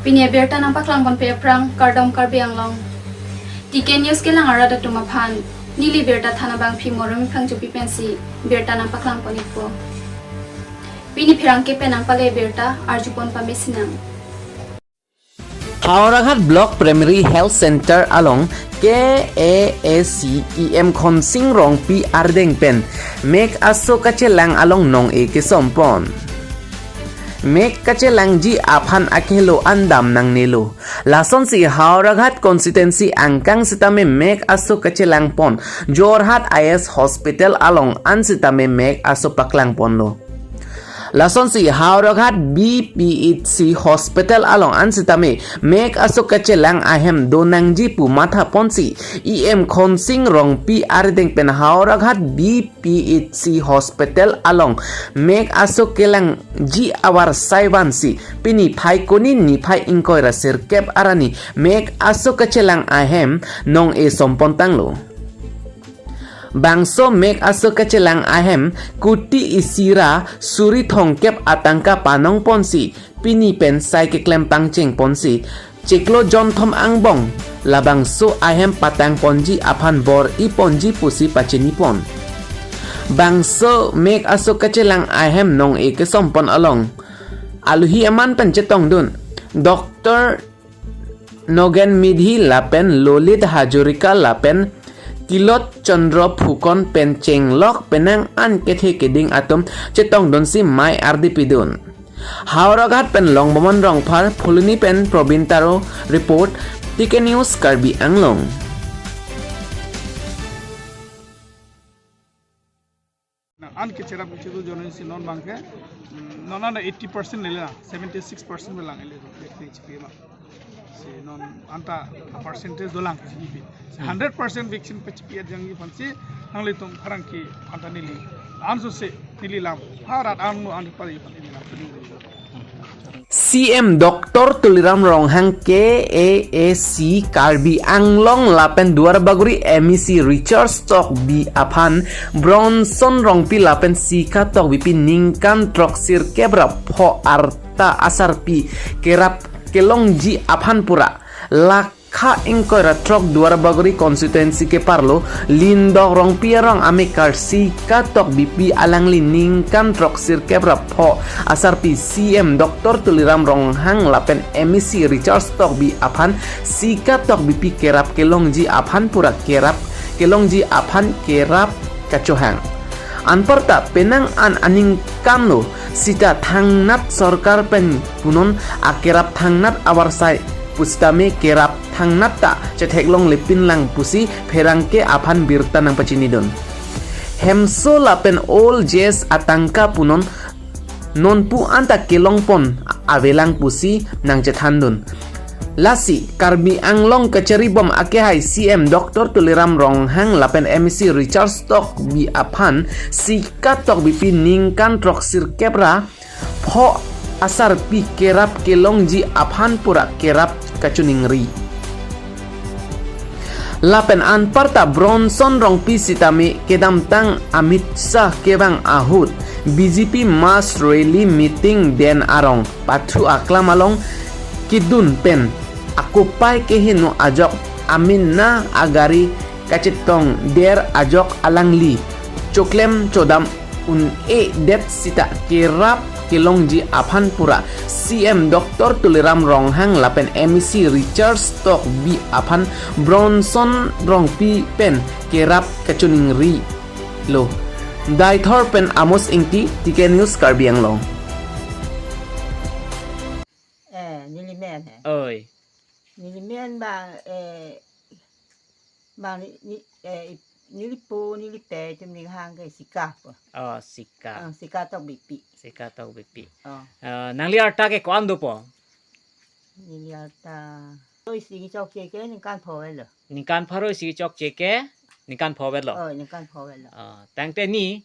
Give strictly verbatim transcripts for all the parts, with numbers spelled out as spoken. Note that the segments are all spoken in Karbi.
Pini abirta nangpaklang ponpe aphrang kardom Karbi Anglong. T K News kelang arat atum aphan neli birta than abangpi Moremi Phangchopi pensi birta nangpaklang pon-ikpo. Pini pherangke pen nangpale birta arjupon pame sinang. Howraghat Block Primary Health Center along K A A C E M Khonsing Rongpi ardeng pen mek aso kachelang along nong-e kesompon. Mek kachelangji aphan akehelo an dam nangnelo. Lasonsi Howraghat constituency angkang sitame mek aso kachelangpon, Jorhat I S Hospital along an sitame mek aso paklangponlo. Lasonsi Howraghat B P H C Hospital along an sitame mek aso kachelang ahem do nangji pu mathaponsi E M Khonsing Rongpi ardeng pen Howraghat B P H C Hospital along mek aso kelangji avarsai vansi pini Phaikuni niphai ingkoi ra sirkep arni mek aso kachelang ahem nong-e sompontanglo. Bangso mek aso kachelang ahem kuti isi ra suri thomkep atangka panongponsi pini pen sai keklem pangchengponsi chiklo jonthom angbong labangso ahem patangponji aphan bor-iponji pusi pachinipon. Bangso mek aso kachelang ahem nong-e kesompon along aluhi aman pen chetongdun Doctor Nogen Midhi lapen Lolit Hazarika lapen Tilot Chandra Phukan pen chenglok penang an kethe keding atum chetongdunsi mei ardi pidun. Howraghat pen Longbomon Rongphar, Phuloni pen Probin Taro report, T K News Karbi Anglong. Nang an kecherap kechetu journalist non abangke, mm, non an eighty percent lele lang, seventy six percent belang ele vaccine chipi ma. Si non anta percentage dolang chipi. Si Hmm. hundred percent vaccine pe chipi ajang ipansi nanglitum pherangke anta neli. Ansose neli lam. Harat anu anta pari ipan neli lam. C M Doctor Tuliram Ronghang K A A C Karbi Anglong lapen Duarbagori M A C Richard Tokbi aphan Bronson Rongpi lapen Sika Tokbipi ningkan throksirkep ra pho arta asarpi kerap kelongji aphan pura lakha ingkoi ra throk Duarbagori constituency keparlo Lindok Rongpi arong amekar Sika Tokbipi alangli ningkan throksirkep ra pho asarpi C M Doctor Tuliram Ronghang lapen M A C Richard Tokbi aphan Sika Tokbipi kerap kelongji aphan pura kerap kelongji aphan kerap kachohang. Anparta penang an aningkanlo sita thangnat sorkar pen punon akerap thangnat avarsai pusitame kerap thangnat ta chetheklongle pinlang pusi pherangke aphan birta nangpachinidun. Hemso lapen Old J S atangka punon nonpu anta kelongpon avelang pusi nangchethandun. Lasi Karbi Anglong kacharibom akehai C M Doctor Tuliram Ronghang lapen M A C Richard Tokbi aphan Sika Tokbipi ningkan throksirkep ra pho asarpi kerap kelongji aphan pura kerap kachiningri. Lapen anparta Bronson Rongpi sitame kedamtang Amit Shah kevang ahut B J P mass rally meeting den arong pathu aklam along kedun pen akopai keheno ajok Amit Shah agari kachetongder ajok alangli choklem chodam un-edet sita kerap kelongji aphan pura C M Doctor Tuliram Ronghang lapen M A C Richard Tokbi aphan Bronson Rongpi pen kerap kachiningrilo. Deithor pen Amos Ingti, T K News Karbi Anglong. Eh, neli men he. Oi. Neli men bang, eh, bang ni, ni, eh, ip-, neli po, neli pe, atum ning hang ke Sika po. Oh, Sika. Ah, Sika Tokbipi. Sika Tokbipi. Oh. Eh, nangli arta ke ko-an dopo? Neli arta. Oi, isi kechokche ke ningkan pho avelo. Ningkan pharo isi kechokche ke ningkan pho avelo. Oh, ningkan pho avelo. Ah, tangte ni,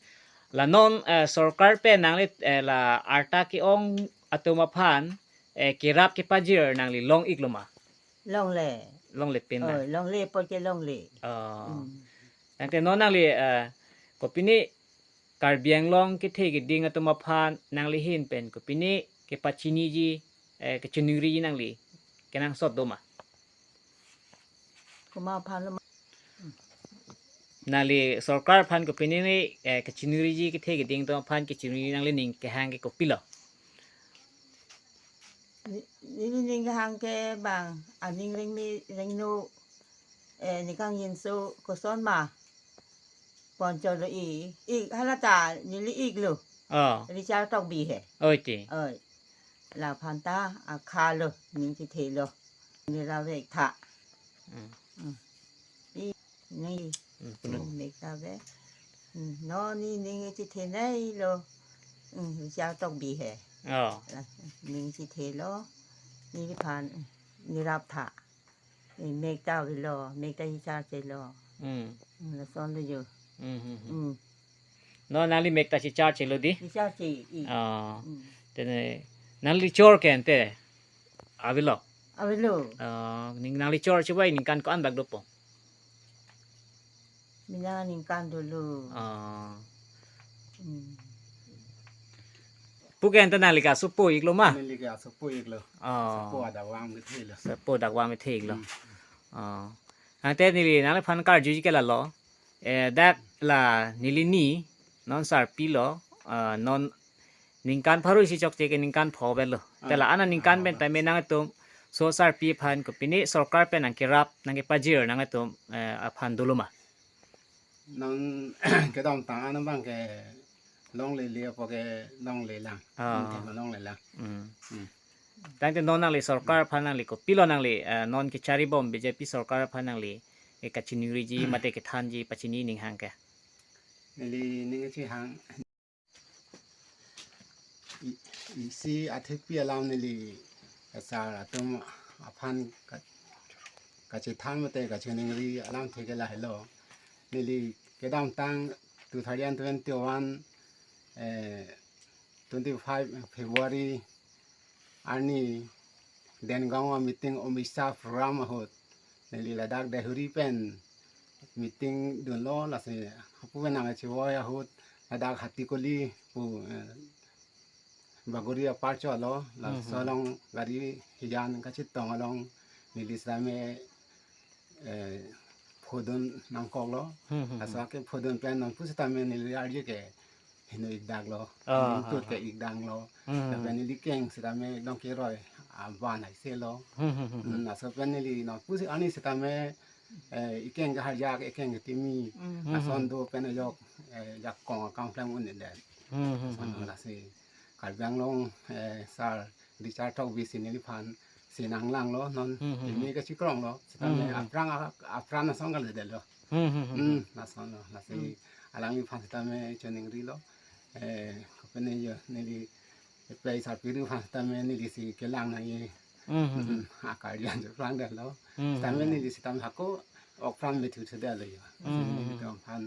la non, eh, sorkar pen nangli, eh, la arta ke-ong atum aphan, eh, kerap kepajir nangli long-iklo ma? Longle. Longle pin na? Oh, longle, apor ke longle. Oh. Hmm. Tangte non nangli, eh, kopine Karbi Anglong kethe keding atum aphan nangli ahin pen kopine kepachiniji, eh, kachiningriji nangli kenangsot do ma? Komat aphan lo ma? Nangli sorkar aphan kopine ni, eh, kachiningri ji kethe keding atum aphan kachiningri nangli ning kehang ke kopilo? Ni, ni, ni ning kehang ke bang, aning rengme rengno, eh, ningkan inso koson ma? Pon cholo ik, ik hala ta neli iklo. Oh. Richard Tokbi he. Oi ti. Oi. Laphan ta akha lo, ning chithe lo. Neli ra vek tha. Hmm. Hmm. Ik, ning, hmm, puno. Hmm, mek ta ve. Hmm, non ni ning chithe nai lo. Hmm, Richard Tokbi he. Oh. La, ning chithe lo. Neliphan, hmm, neli rap tha. Eh, mek ta avelo, mek ta richard chelo. Hmm. Hmm, lason lo jo. Hmm, hmm, hmm. Hmm. Non nangli mek ta richard chelo di? Richard che, ik. Ah. Hmm. Te ne, nangli chor ke ante avelo? Avelo. Ah, ning nangli chor chibai ningkan ko-an bak dopo? Mina ningkan dolo. Ah. Hmm. Puke ante nangli ke asopo iklo ma? Neli ke asopo iklo. Ah. Sopo adakvam kethe lo. Sopo adakvam kethe iklo. Hmm. Ah. Ante neli nangliphan karju ke lalo. Eh, dak la neli ni, non sarpi lo, ah, non ningkan pharo isi chokche ke ningkan pho avelo. Te la, ah, ana ningkan, ah, pen tame nangtum so sarpi aphan kopine sorkar pen nangkerap nangkepajir nangtum, eh, aphan dolo ma? Non kedamtang an abang ke longle le apo ke longle lang. Ah. Ante ma longle lang. Hmm. Hmm. Tangte non nangli sorkar aphan nangli kopilo nangli, eh, non kechari bom B J P sorkar aphan nangli, eh, kachiningri ji mate kethan ji pachini ning hang ke? Neli ning chihang. I, isi athepi alam neli sar atum aphan ka-, kachethan mate kachiningri alamthe ke lahelo. Neli kedamtang two thousand twenty-one, eh, twenty-five February arni Dengaon a-meeting Omisa program ahut neli ladak Dehuri pen meeting dunlo, lasi hapu pen nangchevoi ahut ladak Hatikoli pu, eh, Bagori apar cholo, laso, mhm, along gari hijan kachetong along neli sitame, eh, phodun nangkoklo. Hmm, hmm, laso, hmm, ke phodun pen non pusitame neli arje ke heno ik daklo. Ah, ning tut, ah, ke, ah, ik daklo. Hmm, hmm, lapen, hmm, neli keng sitame dong keroi aban aise lo. Hmm, hmm, hmm, hmm. Hmm, laso pen neli non pusi arni sitame, eh, ikeng kaharjak, ikeng ketimi. Hmm, hmm, lason, hmm, do pen ajok, eh, jakong akam plang un-edet. Hmm, hmm, lason, hmm, lasi Karbi Anglong, eh, sar Richard Tokbi si neliphan si nanglanglo non, hmm, hmm, pini, hmm, kachikronglo sitame, hmm, hmm, aphrang a-, apran asong kaledetlo. Hmm, hmm, hmm, hmm, hmm. Lason lo, lasi, hmm, alangliphan sitame choningrilo. Eh, kopine jo neli epei sarpi ru aphan sitame neli si kelang nangji. Hmm, hmm, hmm. Hmm, akarjan jo prang detlo. Hmm, sitame, hmm, neli sitame hako ok pran methu thudetlo jo. Hmm, hmm, hmm. Neli to aphan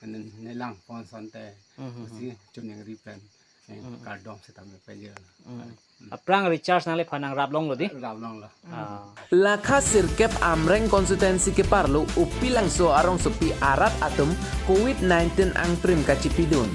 ne, nelang pon asonte, hmm, hmm, hmm, si choningri pen, eh, hmm, kardom sitame pejelo. Hmm. Hmm. Aphrang Richard nangliphan nangrap longlo di? Rap longlo. Ah. Lakha sirkep Amreng constituency keparlo Upilangso arongsopi arat atum covid nineteen angprim kachipidun.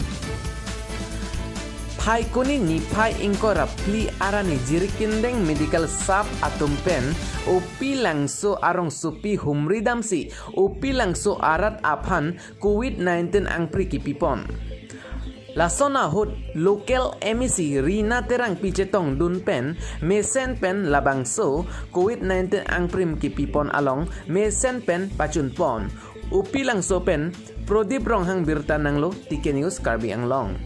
Phaikuni niphai ingkoi ra phli arni Jirikindeng medical sub atum pen Upilangso arongsopi humri damsi Upilangso arat aphan covid nineteen angpri kipipon. Lason ahut local M A C Rina Terangpi chetongdun pen mesen pen labangso covid nineteen angprim kipipon along mesen pen pachunpon. Upilangso pen Prodip Ronghang birta nanglo, T K News Karbi Anglong.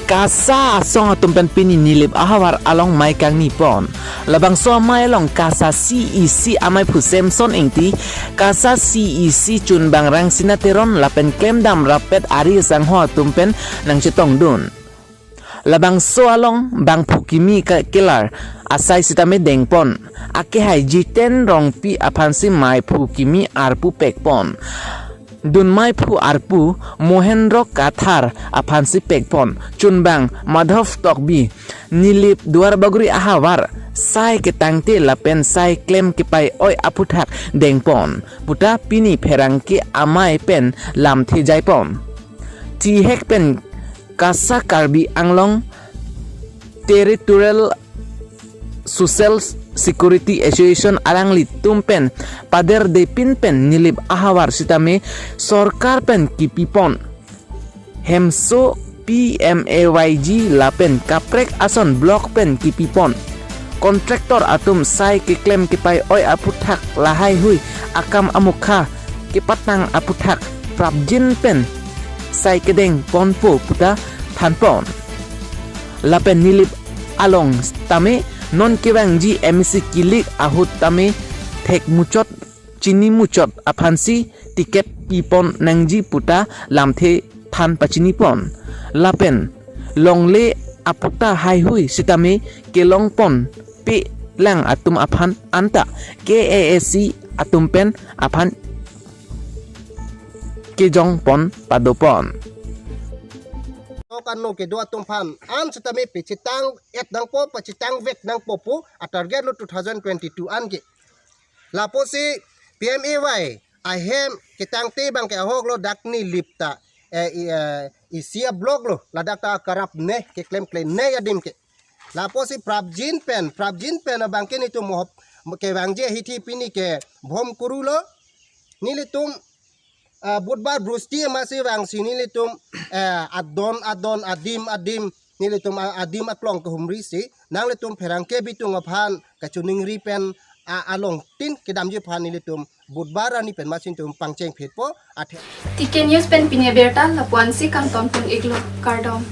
KASA asong atum pen pini Nilip ahavar along mei kangni pon. Labangso amei along KASA C E C ameiphu Samson Ingti, KASA C E C chunbang Rangsina Teron lapen klemdam rapet ari sangho atum pen nangchetongdun. Labangso along bangphu kimi ka-, kelar asai sitame dengpon. Akehai Jiten Rongpi aphansi meiphu kimi arpu pekpon. Dunmeiphu arpu Mohendro Kathar aphansi pekpon. Chunbang Madhav Tokbi, Nilip Duarbagori ahavar sai ketangte lapen sai klem kepei-oi aphuthak dengpon puta pini pherangke amei pen lamthe jaipon. Thihek pen KASA, Karbi Anglong Territorial Social Security Association alanglitum pen paderdepin pen Nilip ahavar sitame sorkar pen kipipon. Hemso P M A Y G lapen kaprek ason block pen kipipon. Contractor atum sai keklem kepei-oi aphuthak lahaihui akam amukha kepatang aphuthak prapjin pen sai kedengponpo puta thanpon. Lapen Nilip along tame non kevangji M A C kilik ahut tame thek muchot chini muchot aphansi ticket pipon nangji puta lamthe than pachinipon. Lapen longle aputa haihui sitame kelongponpe lang atum aphan anta K A A C atum pen aphan kejongpon padopon. Tokan no kedo atum aphan an sitame pachitang et nangpo, pachitang vek nangpo pu a target lo two thousand twenty-two an ke. Lapusi P M A Y ahem ketangte abang ke ahok lo dak Nilip ta, eh, i, eh, isi a block lo, ladak ta karap ne keklem klemne adim ke. Lapusi prapjin pen, prapjin pen abang ke nelitum mohop kevangji ahithi pini ke Bhomkuru lo. Nelitum, ah, Budhbar Brusti amatsi vangsi nelitum, eh, adon adon adim adim nelitum a-, adim aklong kehumri si nanglitum pherangke bitung aphan kachiningri pen a-, alongtin kedamji aphan nelitum Budhbar arni pen amatsi nelitum pangcheng phetpo athe. T K News pen pini abirta lapu-ansi kangton pon-iklo, kardom.